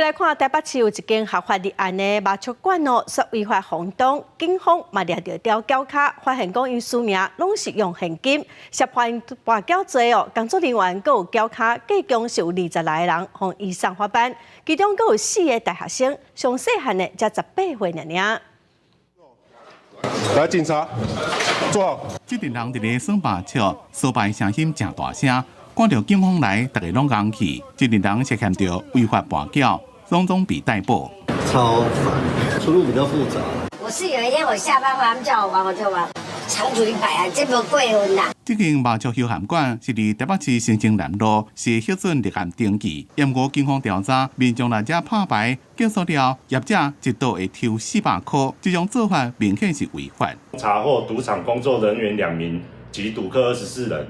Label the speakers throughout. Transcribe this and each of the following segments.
Speaker 1: 來看台北市有一間合法立案的麻將館哦，涉違法哄當，警方嘛掠著刁轎跤，發現講𪜶輸贏攏是用現金，涉犯跋筊罪哦。工作人員閣有轎跤，計共是有20來个人，予移送法辦，其中閣有四个大學生，上細漢的才18歲爾爾。
Speaker 2: 來，警察，坐好。
Speaker 3: 這陣人佇咧耍麻將，輸敗聲音誠大聲，看著警方來，逐家攏戇去。這陣人涉嫌著違法跋筊，攏總被逮捕。
Speaker 4: 超煩，出入比較複雜。
Speaker 5: 我是有一天我下班回來，他們叫我玩，我就玩，長途100啊，這麼過分啦。
Speaker 3: 這間麻將休閒館是佇台北市新生南路，是核准立案登記。毋過警方調查，民眾來遮拍牌，結束了，業者一桌會抽400箍，這種做法明顯是違法。
Speaker 6: 查獲賭場工作人員兩名及賭客24人，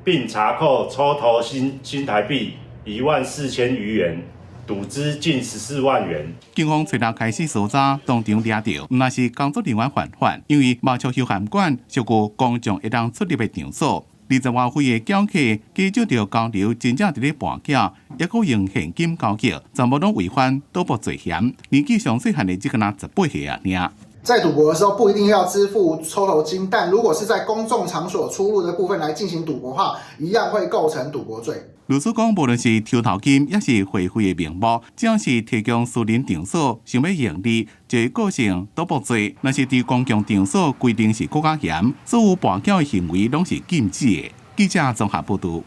Speaker 6: 並查扣抽頭新台幣14,000餘元，賭資近14萬元。
Speaker 3: 警方隨後開始搜查，當場掠著，毋但是工作人員犯法，因為麻將休閒館屬於公眾會當出入的場所。20外歲的轎客記者著交流，真正佇咧跋筊，抑閣用現金交易，全部攏違反賭博罪嫌。年紀上細漢的只敢若18歲爾爾。
Speaker 7: 在賭博的時候不一定要支付抽頭金，但如果是在公眾場所出入的部分來進行賭博的話，一樣會構成賭博罪。
Speaker 3: 律師講，無論是抽頭金，抑是會費的名目，只要是提供私人場所想欲盈利，就會構成賭博罪。若是佇公共場所規定是閣較嚴，所有跋筊的行為攏是禁止的。記者綜合報導。